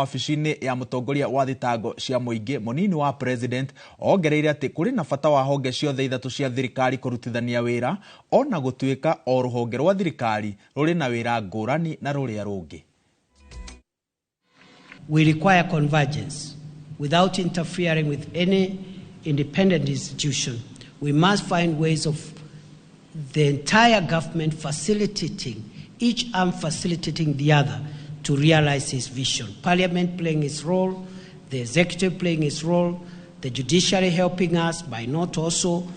Wabici-inĩ ya mũtongoria wa thitango cia mũingĩ, mũnini wa president ongereire atĩ kũrĩ na bata wa honge ciothe ithatũ cia thirikari kũrutithania wĩra ona gũtuĩka o rũhonge rwa thirikari rũrĩ na wĩra ngũrani na rũrĩa rũngĩ. We require convergence without interfering with any independent institution. We must find ways of the entire government facilitating, each arm facilitating the other to realize his vision. Parliament playing its role, the executive playing its role, the judiciary helping us by not also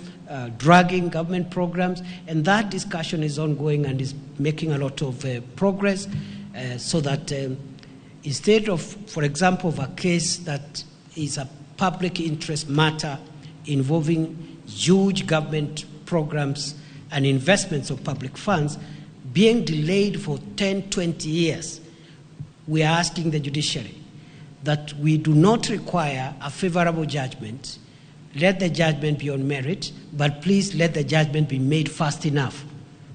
dragging government programs. And that discussion is ongoing and is making a lot of progress so that instead of, for example, of a case that is a public interest matter involving huge government programs and investments of public funds being delayed for 10, 20 years, we are asking the judiciary that we do not require a favorable judgment. Let the judgment be on merit, but please let the judgment be made fast enough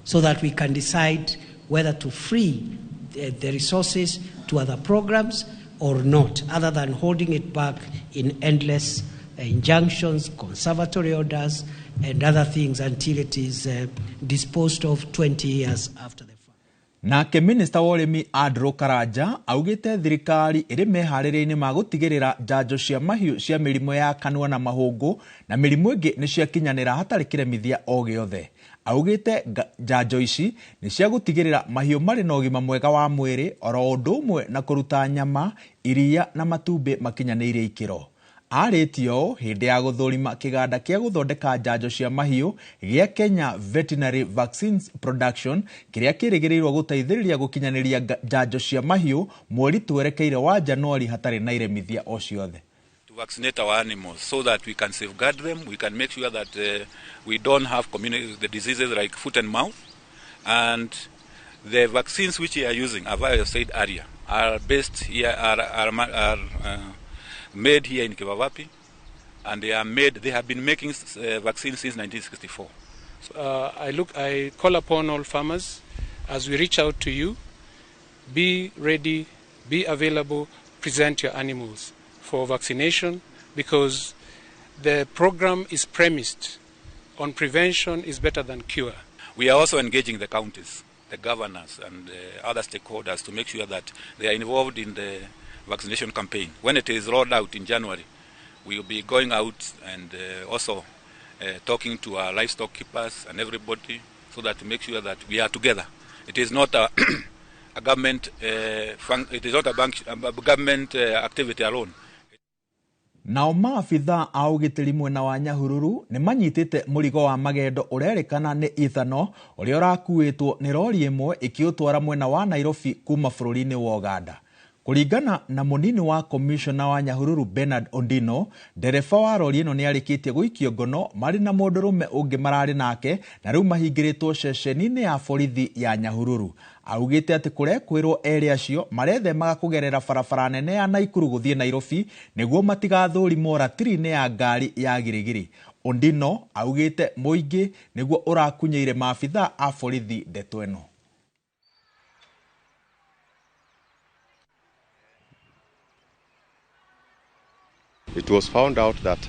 so that we can decide whether to free the resources to other programs or not, other than holding it back in endless injunctions, conservatory orders, and other things until it is disposed of 20 years after the fact. Nake minista wa ũrĩmi Andrew Karanja augĩte thirikari ĩrĩ meharĩria-inĩ ma gũtigĩrĩra njanjo cia mahiũ cia mĩrimũ ya kanua na mahũngũ na mĩrimũ ĩngĩ nĩ ciakinyanĩra hatarĩ kĩremithia o gĩothe. Augĩte njanjo ici nĩ cia gũtigĩrĩra mahiũ marĩ na ũgima mwega wa mwĩrĩ oro ũndũ ũmwe na kũruta nyama, iria na matumbĩ makinyanĩirie ikĩro. Arĩtie ũũ hĩndĩ ya gũthũrima kĩganda kĩa gũthondeka njanjo cia mahiũ gĩa Kenya Veterinary Vaccines Production kĩrĩa kĩrĩgĩrĩirwo gũteithĩrĩria gũkinyanĩria njanjo cia mahiũ mweri twerekeire wa Januari hatarĩ na iremithia o ciothe. To vaccinate our animals so that we can safeguard them, we can make sure that we don't have the diseases like foot and mouth, and the vaccines which we are using, as I said earlier, are based here, are made here in Kivavapi, and they are made. They have been making vaccines since 1964. I call upon all farmers as we reach out to you. Be ready, be available, present your animals for vaccination, because the program is premised on prevention is better than cure. We are also engaging the counties, the governors, and other stakeholders to make sure that they are involved in the vaccination campaign. When it is rolled out in January, we will be going out and also talking to our livestock keepers and everybody so that to make sure that we are together. It is not a, a government, it is not a, bank, a government activity alone. Nao maabithaa a ũgitĩri mwena wa Nyahururu nĩ manyitĩte mũrigo wa magendo ũrerĩkana nĩ ithano ũrĩa ũrakuĩtwo nĩ rori ĩmwe ĩkĩũtwara mwena wa Nairobi kuma bũrũri-inĩ wa Uganda. Kũringana na mũnini wa komishona wa Nyahururu Bernard Ondino, ndereba wa rori ĩno nĩ arĩkĩtie gũikio ngono marĩ na mũndũrũme ũngĩ mararĩ nake na rĩu mahingĩrĩtwo ceceni-inĩ ya borithi ya Nyahururu. Augĩte atĩ kũrekwĩrwo erĩ acio marethemaga kũgerera barabara nene ya Naikuru gũthiĩ Nairobi nĩguo matigathũrimwo ratiri-inĩ ya ngari ya girigiri. Ondino augĩte mũingĩ nĩguo ũrakunyeire maabithaa a borithi ndeto ĩno. It was found out that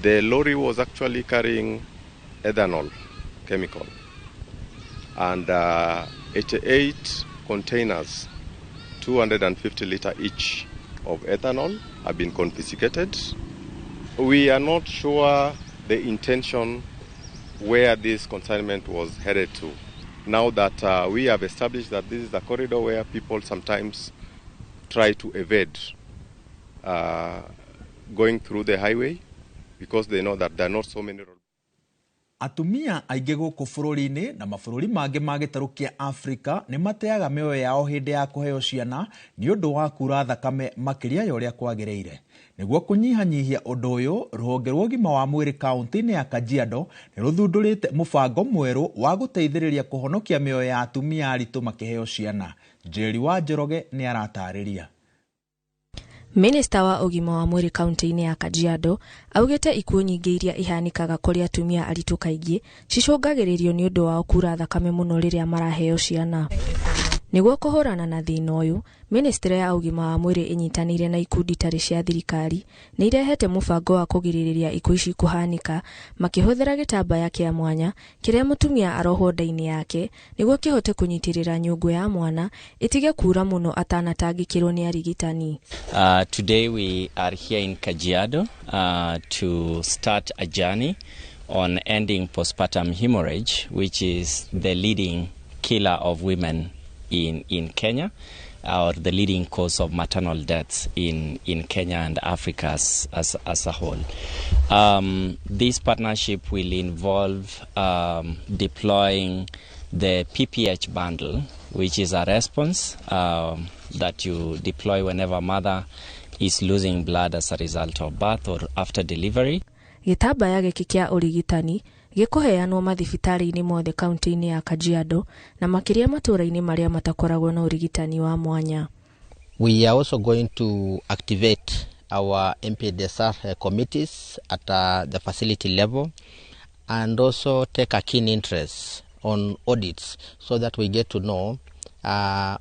the lorry was actually carrying ethanol chemical, and 88 containers, 250 liter each of ethanol, have been confiscated. We are not sure the intention where this consignment was headed to. Now that we have established that this is a corridor where people sometimes try to evade going through the highway because they know that there are not so many roads. Atumia aingĩ gũkũ bũrũri-inĩ na mabũrũri mangĩ ma gĩtarũ kĩa Afrika nĩ mateaga mĩoyo yao hĩndĩ ya kũheo ciana nĩ ũndũ wa kura thakame makĩria ya ũrĩa kwagĩrĩire. Nĩguo kũnyihanyihia ũndũ ũyũ, rũhonge rwa ũgima wa mwĩrĩ kaunti-inĩ ya Kajiado nĩ rũthundũrĩte mũbango mwerũ wa gũteithĩrĩria kũhonokia mĩoyo ya atumia aritũ makĩheo ciana. Njeri wa Njoroge nĩ aratarĩria. Minista wa ũgima wa mwĩrĩ kaunti-inĩ ya Kajiado augĩte ikuũ nyingĩ iria ihanĩkaga kũrĩ atumia aritũ kaingĩ cicũngagĩrĩrio nĩ ũndũ wao kura thakame mũno rĩrĩa maraheo ciana. Nĩguo kũhũrana na thĩna ũyũ, Ministry ya ũgima wa mwĩrĩ ĩnyitanĩire na ikundi itarĩ cia thirikari nĩ irehete mũbango wa kũgirĩrĩria ikuũ ici kũhanĩka makĩhũthĩra gĩtambaya kĩa mwanya kĩrĩa mũtumia arohwo nda-inĩ yake nĩguo kĩhote kũnyitĩrĩra nyũngũ ya mwana ĩtige kuura mũno atanatangĩkĩrwo nĩ arigitani. Today we are here in Kajiado to start a journey on ending postpartum hemorrhage, which is the leading killer of women in Kenya, or the leading cause of maternal deaths in Kenya and Africa as a whole. This partnership will involve deploying the PPH bundle, which is a response that you deploy whenever mother is losing blood as a result of birth or after delivery. Gĩtambaya gĩkĩ kĩa ũrigitani gĩkũheanwo mathibitarĩ-inĩ mothe kaunti-inĩ ya Kajiado na makĩria matũũra-inĩ marĩa matakoragwo na ũrigitani wa mwanya. We are also going to activate our MPDSR committees at the facility level and also take a keen interest on audits so that we get to know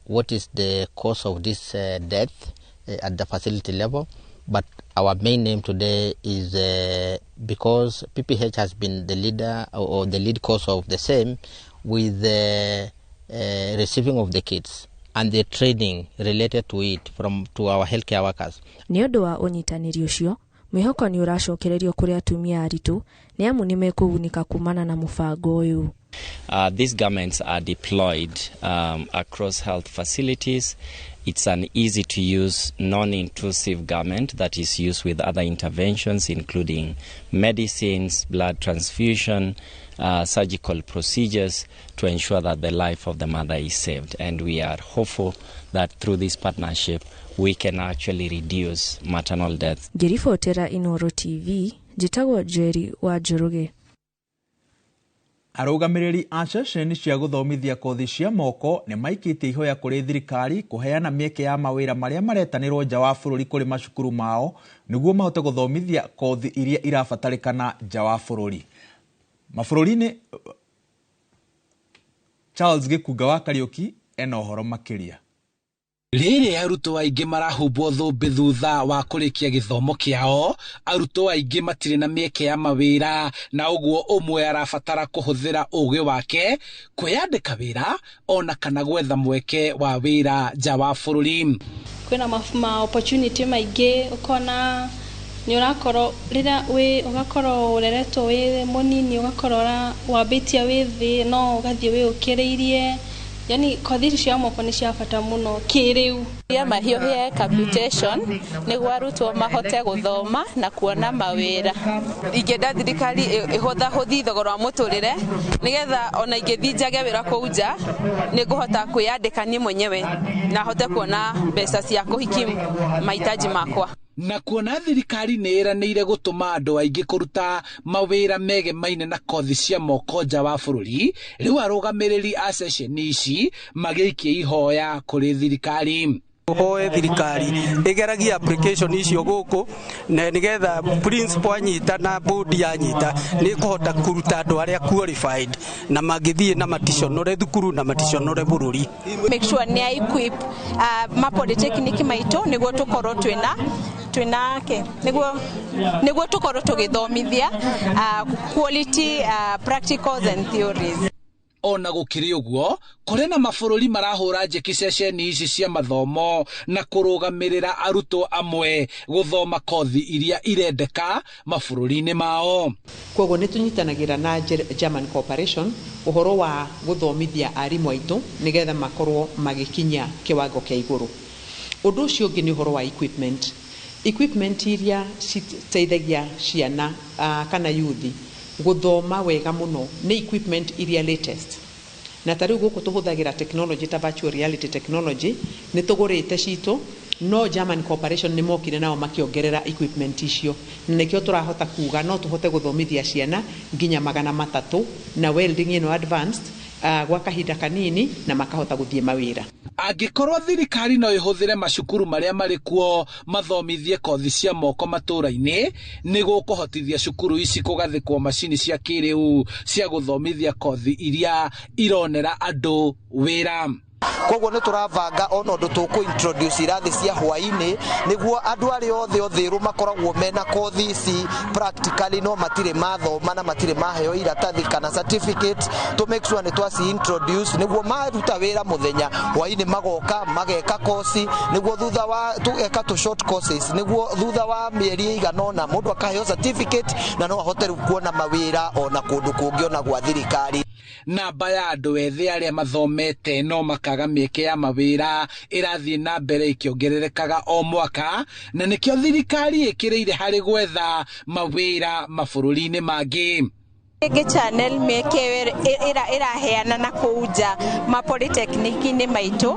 what is the cause of this death at the facility level. But our main aim today is because PPH has been the leader or the lead cause of the same with the receiving of the kits and the training related to it from to our healthcare workers. Nĩ ũndũ wa ũnyitanĩri ũcio, mwĩhoko nĩ ũracokererio kũrĩ atumia aritũ nĩ amu nĩ mekũgunĩka kumana na mũbango ũyũ. These garments are deployed across health facilities. It's an easy-to-use, non-intrusive garment that is used with other interventions, including medicines, blood transfusion, surgical procedures, to ensure that the life of the mother is saved. And we are hopeful that through this partnership, we can actually reduce maternal deaths. Ngĩribotera Inooro TV, njĩtagwo Njeri wa Njoroge. Arũgamĩrĩri a ceceni cia gũthomithia kothi cia moko nĩ maikĩtie ihoya kũrĩ thirikari kũheana mĩeke ya mawĩra marĩa maretanĩrwo nja wa bũrũri kũrĩ macukuru mao nĩguo mahote gũthomithia kothi iria irabatarĩkana nja wa bũrũri. Mabũrũri-inĩ, Charles Gĩkunga wa Kariũki ena ũhoro makĩria. Rĩrĩa arutwo aingĩ marahumbwo thũmbĩ thutha wa kũrĩkia gĩthomo kĩao, arutwo aingĩ matirĩ na mĩeke ya mawĩra na ũguo ũmwe arabatara kũhũthĩra ũgĩ wake kwĩyandĩka wĩra ona kana gwetha mweke wa wĩra nja wa bũrũri. Kwĩna ma opportunity maingĩ ũkona nĩ ũrakorwo rĩrĩa wĩ ũgakorwo ũreretwo wĩ mũnini ũgakorwo wambĩtie wĩ thĩ no ũgathiĩ wĩũkĩrĩirie. Yani kothi ici cia moko nĩ cia bata mũno kĩrĩu. Ya mahiũhie computation nĩguo arutwo mahote gũthoma na kuona mawĩra. Ingĩenda thirikari ĩhũthahũthie thogora wa mũtũrĩre nĩgetha ona ingĩthiĩ njage wĩra kũu nja nĩngũhota kwĩyandĩka niĩ mwenyewe na hote kuona mbeca cia kũhikimu mahitaji makwa. Na kuona thirikari nĩ ĩranĩire gũtũma andũ aingĩ kũruta mawĩra megemaine na kothi cia moko nja wa bũrũri, rĩu arũgamĩrĩri a ceceni ici magĩikia ihoya kũrĩ thirikari. Hoe thirikari ĩgeragie application icio gũkũ na nĩgetha principal anyita na board yanyita nĩ kũhota kũruta andũ arĩa qualified na mangĩthiĩ na maticonore thukuru na maticonore bũrũri. Make sure nĩ equip ma polytechnic maitũ nĩguo tũkorwo twĩna nĩguo tũkorwo tũgĩthomithia quality practicals and theories. Ona gũkĩrĩ ũguo, kũrĩ na mabũrũri marahũra njeki ceceni ici cia mathomo na kũrũgamĩrĩra arutwo amwe gũthoma kothi iria irendeka mabũrũri-inĩ mao. Koguo nĩ tũnyitanagĩra na German Cooperation ũhoro wa gũthomithia arimũ aitũ nĩgetha makorwo magĩkinya kĩwango kĩa igũrũ. Ũndũ ũcio ũngĩ nĩ ũhoro wa equipment. Equipment iria citeithagia ciana kana yuthi gũthoma wega mũno nĩ equipment iria latest. Na ta rĩu gũkũ tũhũthagĩra technology ta virtual reality technology nĩ tũgũrĩte citũ, no German Cooperation nĩ mokire nao makĩongerera equipment icio, na nĩkĩo tũrahota kuga no tũhote gũthomithia ciana nginya 300 na welding ĩno advanced gwa kahinda kanini na makahota gũthiĩ mawĩra. Angĩkorwo thirikari no ĩhũthĩre macukuru marĩa marĩ kuo mathomithie kothi cia moko matũũra-inĩ, nĩ gũkũhotithia cukuru ici kũgathĩkwo macini cia kĩrĩu cia gũthomithia kothi iria ironera andũ wĩra. Koguo nĩ tũravanga ona ũndũ tũkũ introduce irathi cia hwaĩ-inĩ nĩguo andũ arĩa othe otherũ makoragwo mena kothi ici practically no matirĩ mathoma na matirĩ maheo iratathi kana certificate, to make sure nĩ twaci introduce nĩguo maruta wĩra mũthenya, hwaĩ-inĩ magoka mageka kosi nĩguo thutha wa tũgeka tũ short courses nĩguo thutha wa mĩeri ĩigana ũna mũndũ akaheo certificate na no ahote rĩu kuona mawĩra ona kũndũ kũngĩ ona gwa thirikari. Namba ya andũ ethĩ arĩa mathomete no makaga mĩeke ya mawĩra ĩrathiĩ na mbere ĩkĩongererekaga o mwaka, na nĩkĩo thirikari ĩkĩrĩire harĩ gwetha mawĩra mabũrũri-inĩ mangĩ. Ĩngĩ channel mĩeke ĩraheana na kũu nja ma polytechnic-inĩ maitũ,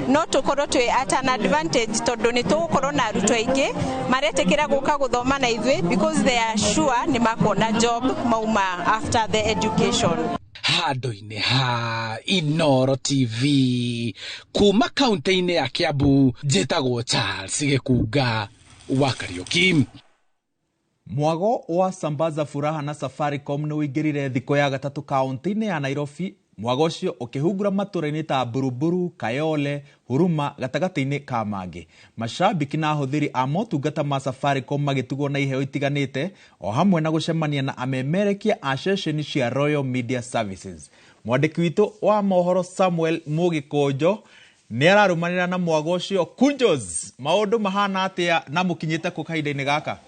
no tũkorwo twĩ at an advantage tondũ nĩ tũgũkorwo na arutwo aingĩ maretĩkĩra gũka gũthoma na ithuĩ because they are sure nĩ makuona job mauma after the education. Handũ-inĩ ha Inooro TV kuma kaunti-inĩ ya Kiambu, njĩtagwo Charles Gĩkunga wa Kariũki. Mwago wa Sambaza Furaha na Safaricom nĩ ũingĩrire thikũ ya gatatũ kaunti-inĩ ya Nairobi. Mwago ũcio ũkĩhungura matũra-inĩ ta Buruburu, Kayole, Huruma gatagatĩ-inĩ ka mangĩ. Mashabiki na ahũthĩri a motungata ma Safaricom magĩtugwo na iheo itiganĩte o hamwe na gũcemania na amemerekia a ceceni cia Royal Media Services. Mwandĩki witũ wa mohoro Samuel Mũgĩkũnjo nĩ ararũmanĩra na mwago ũcio. Kunjos, maũndũ mahana atĩa na mũkinyĩte kũ kahinda-inĩ gaka?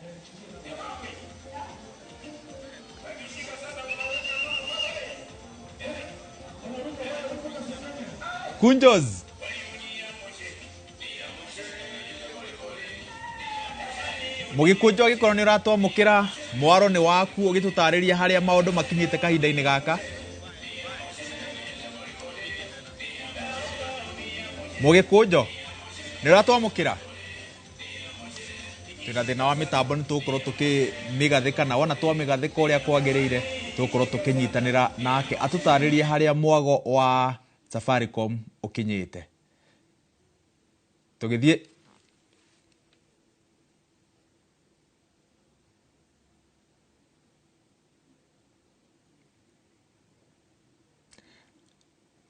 Kunjos, Mũgĩkũnjo, agĩkorwo nĩ ũratwamũkĩra, mwaro nĩ waku ũgĩtũtarĩria harĩa maũndũ makinyĩte kahinda-inĩ gaka. Mũgĩkũnjo, nĩ ũratwamũkĩra? Twĩna thĩna wa mĩtambo, nĩ tũgũkorwo tũkĩmĩgathĩka na wona twamĩgathĩka ũrĩa kwagĩrĩire tũgũkorwo tũkĩnyitanĩra nake atũtarĩrie harĩa mwago wa Safaricom ũkinyĩte. Tũgĩthiĩ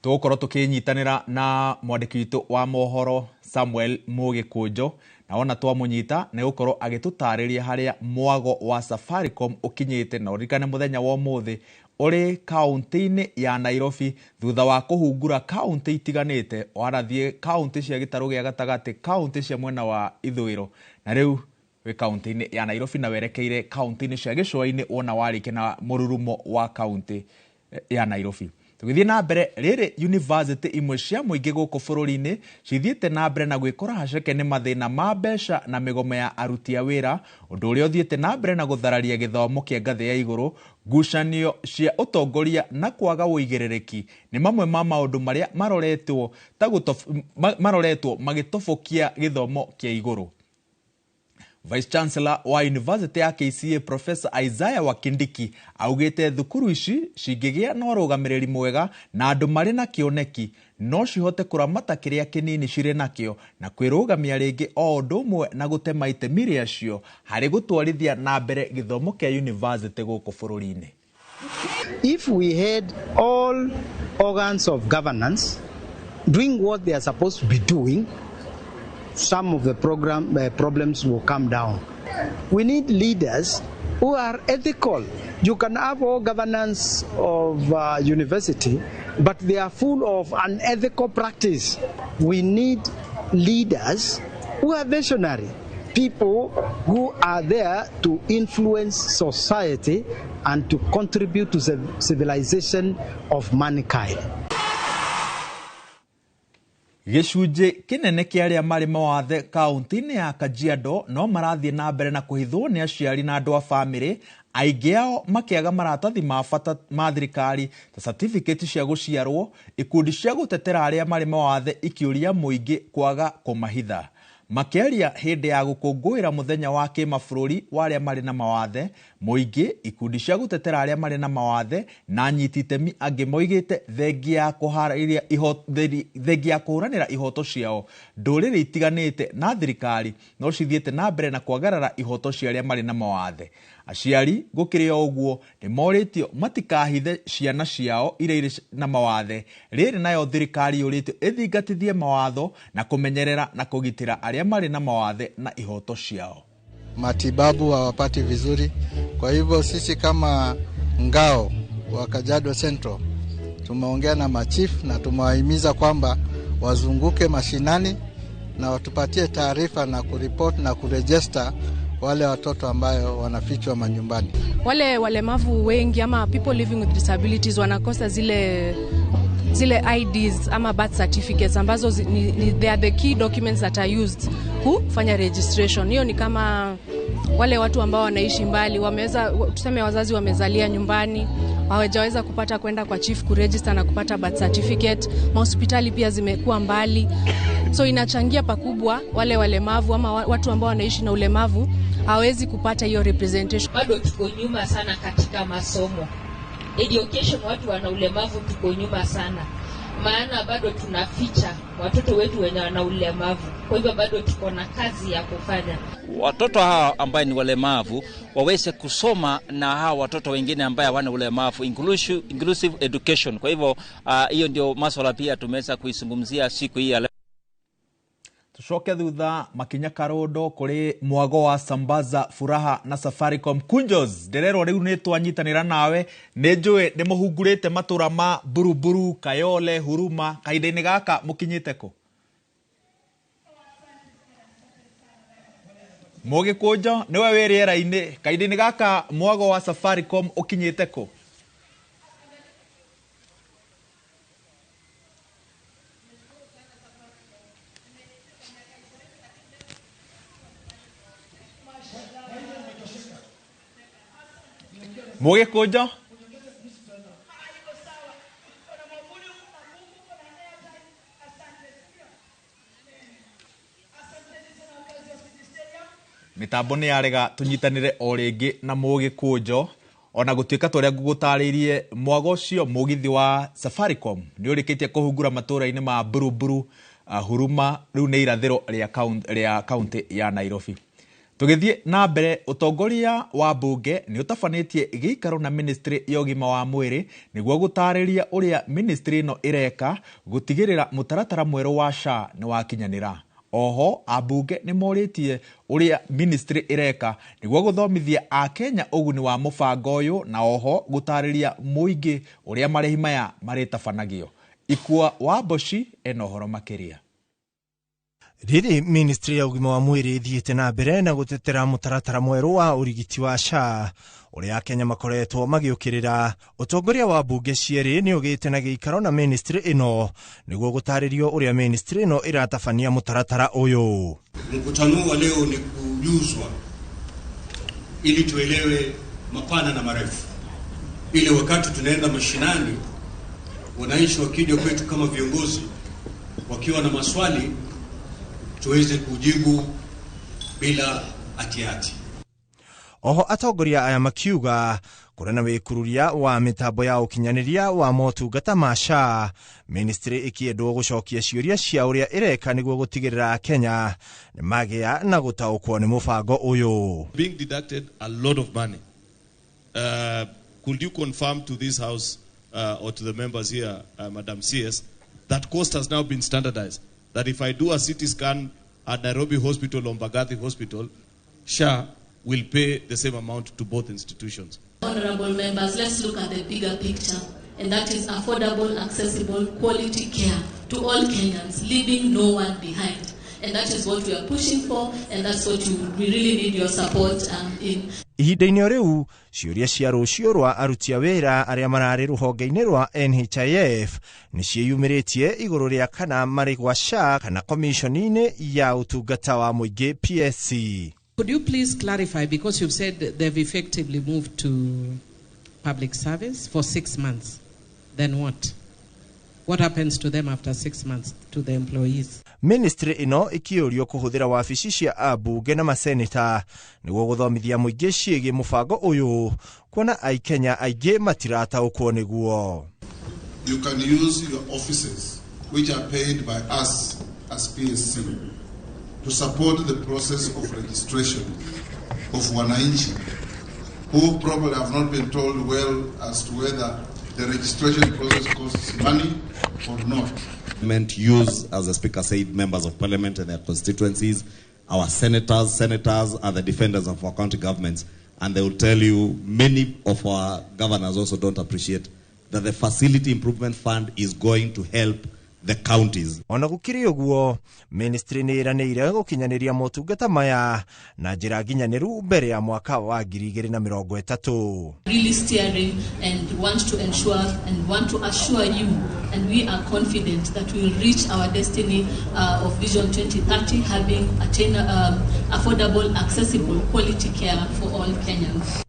tũgũkorwo tũkĩnyitanĩra na mwandĩki witũ wa mohoro Samuel Mũgĩkũnjo, na wona twamũnyita nĩ gũkorwo agĩtũtarĩria harĩa mwago wa Safaricom ũkinyĩte. Na ũririkane mũthenya wa ũmũthĩ ũrĩ kaunti-inĩ ya Nairobi thutha wa kũhungura kaunti itiganĩte, warathiĩ kaunti cia gĩtarũ gĩa gatagatĩ, kaunti cia mwena wa ithũĩro, na rĩu wĩ kaunti-inĩ ya Nairobi na werekeire kaunti-inĩ cia gĩcũa-inĩ wona warĩkia na mũrurumo wa kaunti ya Nairobi. Tũgĩthiĩ na mbere, rĩrĩ university imwe cia mũingĩ gũkũ bũrũri-inĩ cithiĩte na mbere na gwĩkora haceke nĩ mathĩna ma mbeca na mĩgomo ya aruti a wĩra, ũndũ ũrĩa ũthiĩte na mbere na gũthararia gĩthomo kĩa ngathĩ ya igũrũ. Ngucanio cia ũtongoria na kwaga ũigĩrĩrĩki nĩ mamwe ma maũndũ marĩa maroretwo magĩtobokia gĩthomo kĩa igũrũ. Vice Chancellor wa University ya KCA Professor Isaiah Wakindiki augĩte thukuru ici cingĩgĩa na ũrũgamĩrĩri mwega na andũ marĩ na kĩoneki no cihote kũramata kĩrĩa kĩnini cirĩ nakĩo na kwĩrũgamia rĩngĩ, o ũndũ ũmwe na gũtema itemi rĩacio harĩ gũtwarithia na mbere gĩthomo kĩa university gũkũ bũrũri-inĩ. If we had all organs of governance doing what they are supposed to be doing, some of the problems will come down. We need leaders who are ethical. You can have all governance of university, but they are full of unethical practice. We need leaders who are visionary, people who are there to influence society and to contribute to the civilization of mankind. Gĩcunjĩ kĩnene kĩa arĩa marĩ mawathe kaunti-inĩ ya Kajiado no marathiĩ na mbere na kũhithwo nĩ aciari na andũ a bamĩrĩ, aingĩ ao makĩaga maratathi ma bata ma thirikari ta certificate cia gũciarwo. Ikundi cia gũtetera arĩa marĩ mawathe ikĩũria mũingĩ kwaga kũmahitha. Makĩaria hĩndĩ ya gũkũngũĩra mũthenya wa kĩmabũrũri wa arĩa marĩ na mawathe, Mũingĩ, ikundi cia gũtetera arĩa marĩ na mawathe na anyiti itemi angĩ moigĩte thengia ya kũhũranĩra ihoto ciao ndũrĩrĩ itiganĩte na thirikari no cithiĩte na mbere na kwagarara ihoto cia arĩa marĩ na mawathe. Aciari gũkĩrĩ o ũguo nĩ morĩtio matikahithe ciana ciao iria irĩ na mawathe. Rĩrĩ nayo thirikari yũrĩtio ĩthingatithie mawatho na kũmenyerera na kũgitĩra arĩa marĩ na mawathe na ihoto ciao. Matibabu hawapati vizuri. Kwa hivyo sisi kama ngao wa Kajiado Central tumeongea na machief na tumewahimiza kwamba wazunguke mashinani na watupatie taarifa na kuripoti na kurejesta wale watoto ambayo wanafichwa manyumbani. Wale walemavu wengi ama people living with disabilities wanakosa zile IDs ama birth certificates ambazo they are the key documents that are used kufanya registration. Hiyo ni kama wale watu ambao wanaishi mbali, wameweza, tuseme wazazi wamezalia nyumbani, hawajaweza kupata kwenda kwa chief kuregister na kupata birth certificate. Mahospitali pia zimekuwa mbali. So inachangia pakubwa wale walemavu ama watu ambao wanaishi na ulemavu hawezi kupata hiyo representation. Bado tuko nyuma sana katika masomo. Education, watu wana ulemavu tuko nyuma sana. Maana bado tunaficha watoto wetu wenye wana ulemavu. Kwa hivyo bado tuko na kazi ya kufanya. Watoto hawa ambao ni walemavu waweze kusoma na hawa watoto wengine ambao hawana ulemavu, inclusive education. Kwa hivyo hiyo ndio masuala pia tumeweza kuizungumzia siku hii ya leo. Tucoke thutha makinya karondo kuri mwago wa Sambaza Furaha na Safaricom Kunjos. Ndererwo riu ni twanyitanira nawe, ni njui ni muhungurite matura ma Buruburu, Kayole, Huruma. Kahinda-ini gaka mukinyite ku? Mũgĩkũnjo niwe wĩ rĩera-inĩ. Kahinda-inĩ gaka mwago wa Safaricom ukinyite ku? Mũgĩkũnjo mitambo nĩ yarega tũnyitanĩre o rĩngĩ na Mũgĩkũnjo. Ona gũtuĩka ta ũrĩa ngũgũtarĩirie, mwago ũcio mũgithi wa Safaricom nĩ ũrĩkĩtie kũhungura matũũra-inĩ ma Buruburu, Huruma, rĩu nĩ irathĩro rĩa kaunti ya Nairobi. Tũgĩthiĩ na mbere, ũtongoria wa mbunge nĩ ũtabanĩtie gĩikaro na ministry ya ũgima wa mwĩrĩ nĩguo gũtarĩria ũrĩa ministry ĩno ĩreka gũtigĩrĩra mũtaratara mwerũ wa SHA nĩ wakinyanĩra. Oho ambunge nĩ morĩtie ũrĩa ministry ĩreka nĩguo gũthomithia akenya ũguni wa mũbango ũyũ na oho gũtarĩria mũingĩ ũrĩa marĩhi maya marĩtabanagio. Ikua wa Mboci ena ũhoro makĩria. Rĩrĩ ministry ya ũgima wa mwĩrĩ ĩthiĩte na mbere na gũtetera mũtaratara mwerũ wa ũrigiti wa SHA ũrĩa akenya makoretwo magĩũkĩrĩra. Ũtongoria wa mbunge cierĩ nĩ ũgĩte na gĩikaro na ministry ĩno nĩguo gũtarĩrio ũrĩa ministry ĩno ĩratabania mũtaratara ũyũ. Mkutano wa leo ni kujuzwa ili tuelewe mapana na marefu, ili wakati tunaenda mashinani wananchi wakija kwetu kama viongozi wakiwa na maswali tuweze kujibu bila atiati. Oho atongoria aya makiuga kũrĩ na wĩkururia wa mĩtambo ya ũkinyanĩria wa motungata ma SHA, ministry ĩkĩendwo gũcokia ciũria cia ũrĩa ĩreka nĩguo gũtigĩrĩra Kenya nĩ magĩa na gũtaũkwo nĩ mũbango ũyũ. Being deducted a lot of money. Could you confirm to this house or to the members here, Madam CS, that cost has now been standardized? That if I do a CT scan at Nairobi Hospital or Mbagathi Hospital, SHA will pay the same amount to both institutions. Honorable members, let's look at the bigger picture, and that is affordable, accessible, quality care to all Kenyans, leaving no one behind. And that is what we are pushing for, and that's what we really need your support in. Ihinda-inĩ o rĩu ciũria cia rũciũ rwa aruti a wĩra arĩa mararĩ rũhonge-inĩ rwa NHIF nĩ ciĩyumĩrĩtie igũrũ rĩa kana marĩ gwa SHA kana komishoni-inĩ ya ũtungata wa mũingĩ PSC. Could you please clarify, because you've said they've effectively moved to public service for 6 months, then what? What happens to them after 6 months, to the employees? Ministry ĩno ĩkĩũrio kũhũthĩra wabici cia ambunge na maseneta nĩguo gũthomithia mũingĩ ciĩgiĩ mũbango ũyũ, kuona aikenya aingĩ matirataũkwo nĩguo. You can use your offices, which are paid by us as PSC, to support the process of registration of wananchi who probably have not been told well as to whether the registration process costs money or not. Parliament use, as the Speaker said, members of Parliament and their constituencies, our senators. Senators are the defenders of our county governments, and they will tell you many of our governors also don't appreciate that the Facility Improvement Fund is going to help the counties. Ona gũkĩrĩ ũguo, ministry nĩ ĩranĩire gũkinyanĩria motungata maya na njĩra nginyanĩru mbere ya mwaka wa 2030. Really steering and want to ensure and want to assure you, and we are confident that we will reach our destiny of Vision 2030, having affordable, accessible, quality care for all Kenyans.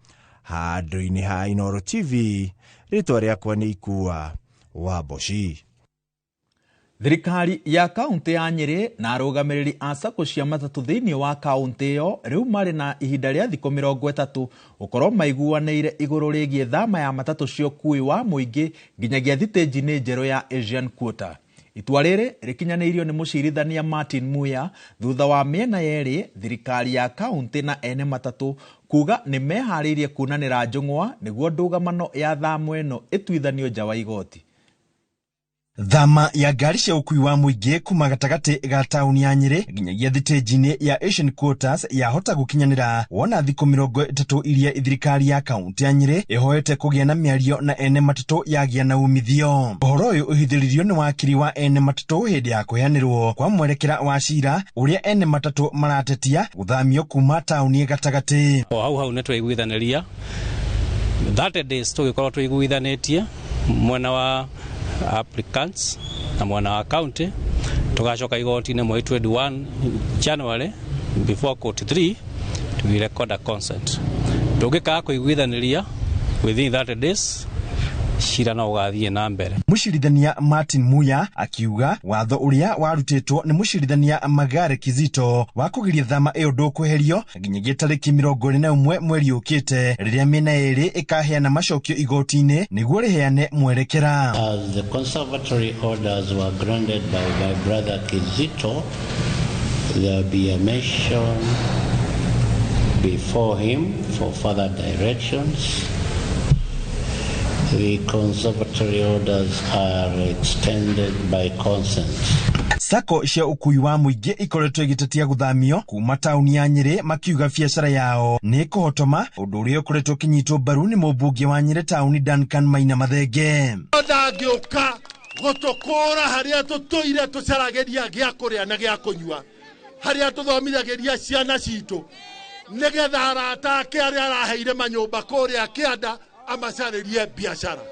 Handũ-inĩ ha Inooro TV, rĩtwa rĩakwa nĩ Ikua wa Mboci. Thirikari ya kaunti ya Nyĩrĩ na arũgamĩrĩri a sacco cia matatũ thĩinĩ wa kaunti ĩyo rĩu marĩ na ihinda rĩa thikũ 30 gũkorwo maiguanĩire igũrũ rĩgiĩ thama ya matatũ cia ũkuui wa mũingĩ nginyagia thitĩnji-inĩ njerũ ya Asian Quarter. Itua rĩrĩ rĩkinyanĩirio nĩ mũcirithania Martin Muya thutha wa mĩena yerĩ, thirikari ya kaunti na ene matatũ, kuga nĩ meharĩirie kunanĩra njũng'wa nĩguo ndũgamano ya thama ĩno ĩtuithanio nja wa igoti. Thama ya ngari cia ũkui wa mũingĩ kuma gatagatĩ ga taũni ya Nyĩrĩ nginyagia thitĩnji-inĩ ya Asian Quarters yahota gũkinyanĩra wona thikũ 30 iria thirikari ya kaunti ya Nyĩrĩ ĩhoete kũgĩa na mĩario na ene matatũ yagĩa na umithio. Ũhoro ũyũ ũhithĩrĩirio nĩ wakiri wa ene matatũ hĩndĩ ya kũheanĩrwo kwa mwerekera wa cira ũrĩa ene matatũ maratetia gũthamio kuma taũni gatagatĩ. O hau hau nĩ twaiguithanĩria 30 days, tũgĩkorwo tũiguithanĩtie mwena wa applicants na mwena wa county, tugacoka igoti-inĩ mweri 21 January before court 3 to record a consent. Tũngĩkaga kũiguithanĩria within 30 days, cira no ũgathiĩ na mbere. Mũcirithania Martin Muya akiuga watho ũrĩa warutĩtwo nĩ mũcirithania Magare Kizito wa kũgiria thama ĩyo ndũkweherio nginyagia tarĩki 21 mweri ũkĩte, rĩrĩa mĩena ĩrĩ ĩkaheana macokio igoti-inĩ nĩguo rĩheane mwerekera. As the conservatory orders were granted by my brother Kizito, there will be a mention before him for further directions. The conservatory orders are extended by consent. Sacco cia ũkui wa mũingĩ ikoretwo igĩtetia gũthamio kuma taũni ya Nyĩrĩ, makiuga biacara yao nĩ ĩkũhotoma, ũndũ ũrĩa ũkoretwo ũkĩnyitwo mbaru nĩ mũmbunge wa Nyĩrĩ taũni Duncan Maina Mathenge. Ndangĩũka gũtũkũra harĩa tũtũire tũcaragĩria gĩa kũrĩa na gĩa kũnyua, harĩa tũthomithagĩria ciana citũ, nĩgetha arata ake arĩa araheire manyũmba kũrĩa kĩanda amacarĩrie biacara.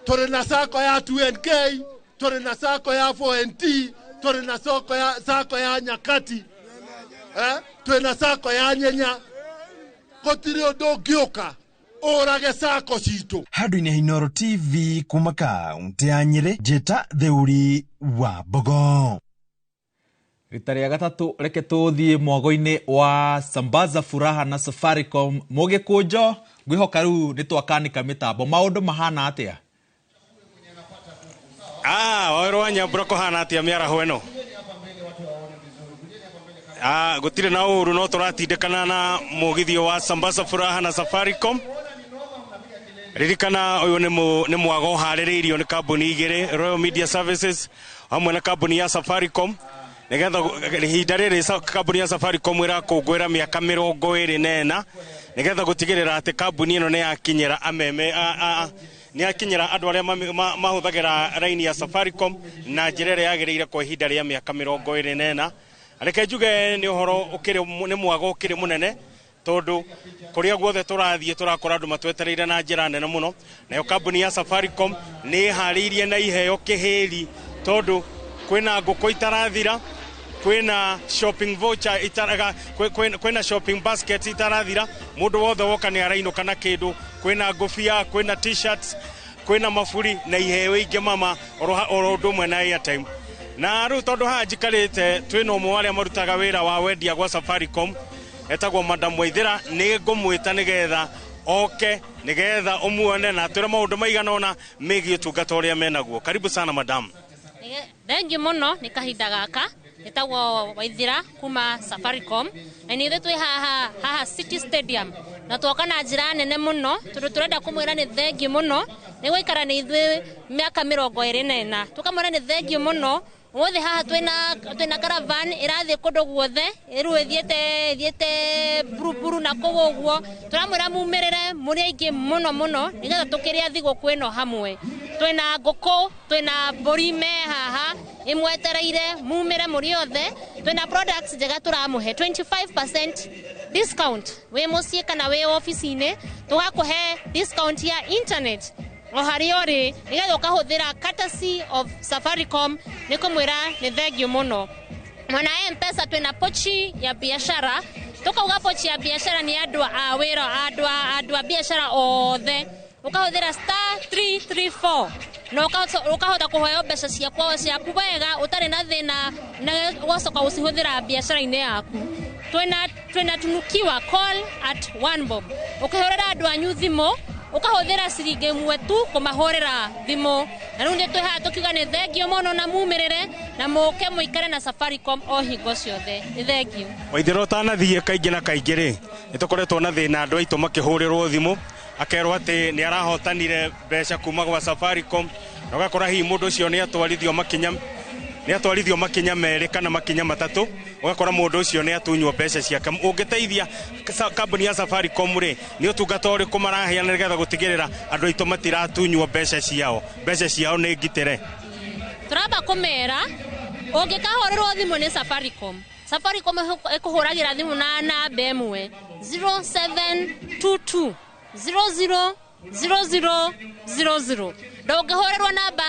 Tũrĩ na sacco ya 2NK, tũrĩ na sacco ya 4NT, tũrĩ na sacco ya Nyakati, twĩ na sacco ya Nyenya. Gũtirĩ ũndũ ũngĩũka ũrage sacco citũ. Handũ-inĩ ha Inooro TV kuma kaunti ya Nyĩrĩ, njĩta Theuri wa Mbogo. Rita rĩa gatatũ, reke tũthiĩ mwago-inĩ wa Sambaza Furaha na Safaricom. Mũgĩkũnjo, ngwĩhoka rĩu nĩ twakanika mĩtambo, maũndũ mahana atĩa? Ah, wawerũ wa Nyambura, kũhana atĩa mĩaraho ĩno? Ah, gũtirĩ na ũru, no tũratindĩkana na mũgithio wa Sambaza Furaha na Safaricom. Ririkana ũyũ nĩ mwago ũharĩrĩirio nĩ kambuni igĩrĩ, Royal Media Services hamwe na kambuni ya Safaricom, nigetha ihinda rĩrĩ kambuni ya Safaricom ĩrakũngũĩra mĩaka 24, nigetha gũtigĩrĩra atĩ kambuni ĩno nĩ yakinyĩra ameme nĩ yakinyĩra andũ arĩa mahũthagĩra raini ya Safaricom na njĩra ĩrĩa yagĩrĩire kwa ihinda rĩa mĩaka 24. Reke njuge nĩ ũhoro ũkĩrĩ nĩ mwago ũkĩrĩ mũnene, tondũ kũrĩa guothe tũrathiĩ tũrakora andũ matwetereire na njĩra nene mũno. Nayo kambuni ya Safaricom nĩ ĩharĩirie na iheo kĩhĩri, tondũ kwĩna ngũkũ itarathira, kwĩna shopping voucher itaraga, kwĩna shopping basket itarathira. Mũndũ wothe woka nĩ arainũka na kĩndũ. Kwĩna ngũbia, kwĩna T-shirts, Kwĩna maburi na iheo ingĩ mama oro ũndũ ũmwe na airtime. Na rĩu tondũ haha njikarĩte twĩna ũmwe wa arĩa marutaga wĩra wa wendia gwa Safaricom etagwo Madam Waithera, nĩ ngũmwĩta nĩgetha oke nĩgetha ũmuone na atwĩre maũndũ maigana ũna megiĩ ũtungata ũrĩa menaguo. Karibu sana madam. Thengiũ mũno nĩ kahinda gaka. Nĩtagwo Waithira kuma Safaricom na nĩ ithuĩ twĩ haha haha City Stadium na twoka na njĩra nene mũno tondũ tũrenda kũmwĩra nĩ thengiũ mũno nĩ gũikara nĩ ithuĩ mĩaka 24 tũkamwĩra nĩ thengiũ mũno. Ũmũthĩ haha twĩna caravan ĩrathiĩ kũndũ guothe, rĩu ĩthiĩte buruburu na kũu ũguo. Tũramwĩra mumĩrĩre mũrĩ aingĩ mũno mũno nĩgetha tũkĩrĩa thigũkũ ĩno hamwe. Twĩna ngũkũ, twĩna mbũri me haha ĩmwetereire mumĩre mũrĩ othe. Twĩna products njega tũramũhe 25% discount wĩ mũciĩ kana wĩ obici-inĩ, tũgakũhe discount ya internet o harĩa ũrĩ nĩgetha ũkahũthĩra courtesy of Safaricom. Nĩ kũmwĩra nĩ thengiũ mũno. Mwena M-Pesa twĩna pochi ya biashara, tũkauga pochi ya biashara nĩ andũ a wĩra, andũ a biashara othe. Ũkahũthĩra star 334 na ũkahota kũheo mbeca ciaku wega ũtarĩ na thĩna na ũgacoka gũcihũthĩra biacara-inĩ yaku. Twĩna tunukiwa call at 1 bob, ũkĩhũrĩra andũ anyu thimũ ũkahũthĩra ciringi ĩmwe tu kũmahũrĩra thimũ. Na rĩu nĩ twĩ haha tũkiuga nĩ thengiũ mũno na mumĩrĩre na mũke mũikare na Safaricom o hingo ciothe. Nĩ thengiũ. Waithera, ũtanathiĩ kaingĩ na kaingĩ rĩ, nĩ tũkoretwo na thĩna andũ aitũ makĩhũrĩrwo thimũ akerwo atĩ nĩ arahotanire mbeca kuma gwa Safaricom, na ũgakora hihi mũndũ ũcio nĩ atwarithio makinya merĩ kana makinya matatũ, ũgakora mũndũ ũcio nĩ atunywo mbeca ciake. Ũngĩteithia kambuni ya Safaricom rĩ, nĩ ũtungata ũrĩkũ maraheana nĩgetha gũtigĩrĩra andũ aitũ matiratunywo mbeca ciao, mbeca ciao nĩ ngitĩre? Tũramba kũmera ũngĩkahũrĩrwo thimũ nĩ Safaricom, Safaricom ĩkũhũragĩra thimũ na namba ĩmwe 0722 00 00 00. Ndũngĩhũrĩrwo namba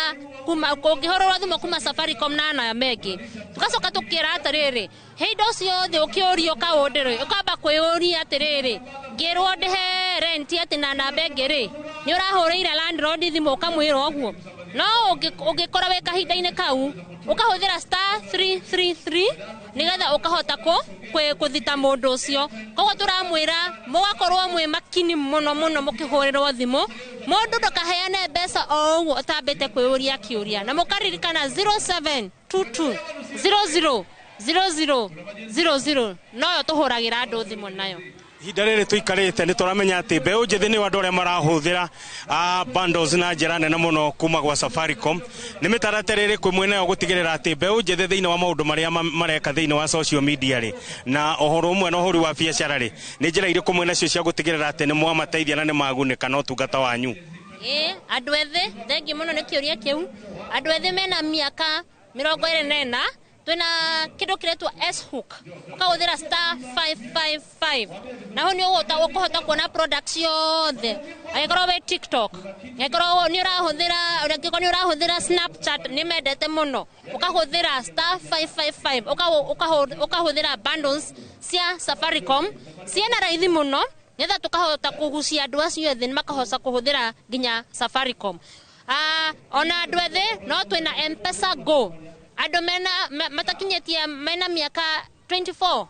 kuma ũngĩhũrĩrwo thimũ kuma Safaricom na namba ĩngĩ. Tũgacoka tũkĩra atĩrĩrĩ, hĩndĩ ciothe ũkĩũrio kaũndũ rĩ, ũkamba kwĩyũria atĩrĩrĩ, ngĩrwo ndĩhe rent atĩ na namba ĩngĩ rĩ, nĩ ũrahũrĩire landlord thimũ ũkamwĩra ũguo? No ũngĩkora wĩ kahinda-inĩ kau ũkahũthĩra star 333 nĩgetha ũkahota kũthita mũndũ ũcio. Koguo tũramwĩra mũgakorwo mwĩ makini mũno mũno mũkĩhũrĩrwo thimũ, mũndũ ndũkaheane mbeca o ũguo ũtambĩte kwĩyũria kĩũria, na mũkaririkana 0722 00 00 00 noyo tũhũragĩra andũ thimũ nayo. Ihinda rĩrĩ tũikarĩte nĩ tũramenya atĩ mbeũ njĩthĩ nĩ andũ arĩa marahũthĩra bundles na njĩra nene mũno kuma gwa Safaricom. Nĩ mĩtaratara ĩrĩkũ ĩmwe nayo gũtigĩrĩra atĩ mbeũ njĩthĩ thĩinĩ wa maũndũ marĩa mareka thĩinĩ wa social media rĩ, na ũhoro ũmwe na ũhũri wa biacara rĩ, nĩ njĩra irĩkũ mwĩ nacio cia gũtigĩrĩra atĩ nĩ mwamateithia na nĩ magunĩka na ũtungata wanyu? Ĩĩ, andũ ethĩ, thengiũ mũno nĩ kĩũria kĩu. Andũ ethĩ mena mĩaka 24 twĩna kĩndũ kĩretwo S-hook, ũkahũthĩra star 555 na hau nĩ ũkũhota kuona product ciothe. Angĩkorwo wĩ TikTok, angĩkorwo nĩ ũrahũthĩra Snapchat, nĩ mendete mũno, ũkahũthĩra star 555 ũkahũthĩra bundles cia Safaricom ciĩna raithi mũno nĩgetha tũkahota kũgucia andũ acio ethĩ makahota kũhũthĩra nginya Safaricom. Ona andũ ethĩ no twĩna M-Pesa Go, andũ mena matakinyĩtie mena mĩaka 24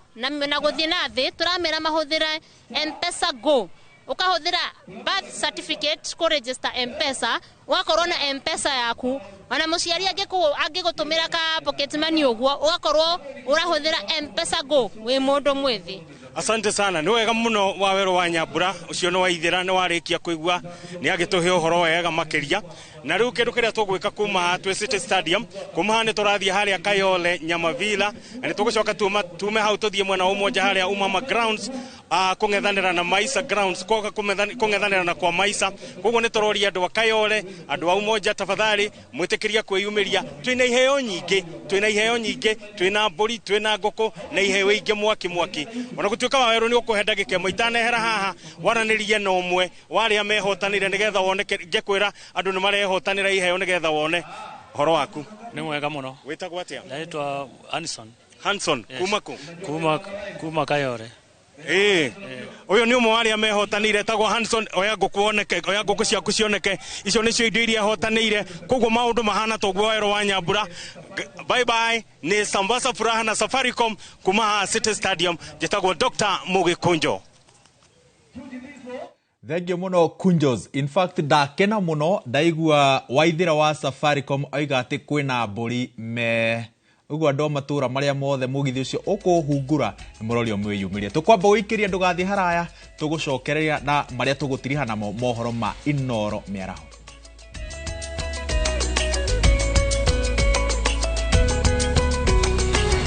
na gũthiĩ na thĩ, tũramera mahũthĩre M-Pesa Go. Ũkahũthĩra birth certificate kũ register M-Pesa, ũgakorwo na M-Pesa yaku. Ona mũciari angĩgũtũmĩra ka pocket money ũguo, ũgakorwo ũrahũthĩra M-Pesa Go wĩ mũndũ mwĩthĩ. Asante sana, nĩ wega mũno wa werũ wa Nyambura ũcio nĩ waithĩra, nĩ warĩkia kũigua nĩ agĩtũhe ũhoro wega makĩria. Na rĩu kĩndũ kĩrĩa tũgwĩka kuma haha twĩ City Stadium, kuma haha nĩ tũrathiĩ harĩa Kayole Nyamavila, na nĩ tũgũcoka tume hau tũthiĩ mwena wa Umoja harĩa Umama Grounds, kũng'ethanĩra na Maisa Grounds, kũng'ethanĩra na kwa Maisa. Koguo nĩ tũroria andũ a Kayole, andũ a Umoja, tafadhali mwĩtĩkĩria kwĩyumĩria. Twĩna iheo nyingĩ, twĩna iheo nyingĩ, twĩna mbũri, twĩna ngũkũ na iheo ingĩ mwaki mwaki. Ona gũtuĩka wa werũ nĩ ũkũhe ndagĩka ĩmwe itanehera haha waranĩrie na ũmwe wa arĩa mehotanĩire nĩgetha wone, ngĩkwĩra andũ nĩ marehotanĩra iheo nĩgetha wone ũhoro waku. Nĩ mwega mũno. Wĩtagwo atĩa? Naitwa Hanson. Hanson, Yes. Kuma kũ? Kuma Kayole. Ĩĩ, ũyũ nĩ ũmwe wa arĩa mehotanĩire, etagwo Hanson. Oya ngũkũ woneke, oya ngũkũ ciaku cioneke. Icio nĩcio indo iria ahotanĩire. Koguo maũndũ mahana toguo. Werũ wa Nyambura, bye bye. Nĩ Sambasa Furaha na Safaricom kuma haha City Stadium. Njĩtagwo Dr. Mũgĩkũnjo. Thengiũ mũno, Kunjos. In fact, ndakena mũno ndaigua Waithĩra wa Safaricom oiga atĩ kwĩna mbũri me ũguo. Andũ a matũra marĩa mothe mũgithi ũcio ũkũhungura nĩ mũrorio mwĩyumĩrie. Tũkwamba gũikĩria, ndũgathiĩ haraya, tũgũcokereria na marĩa tũgũtiriha namo mohoro ma Inoro mĩaraho.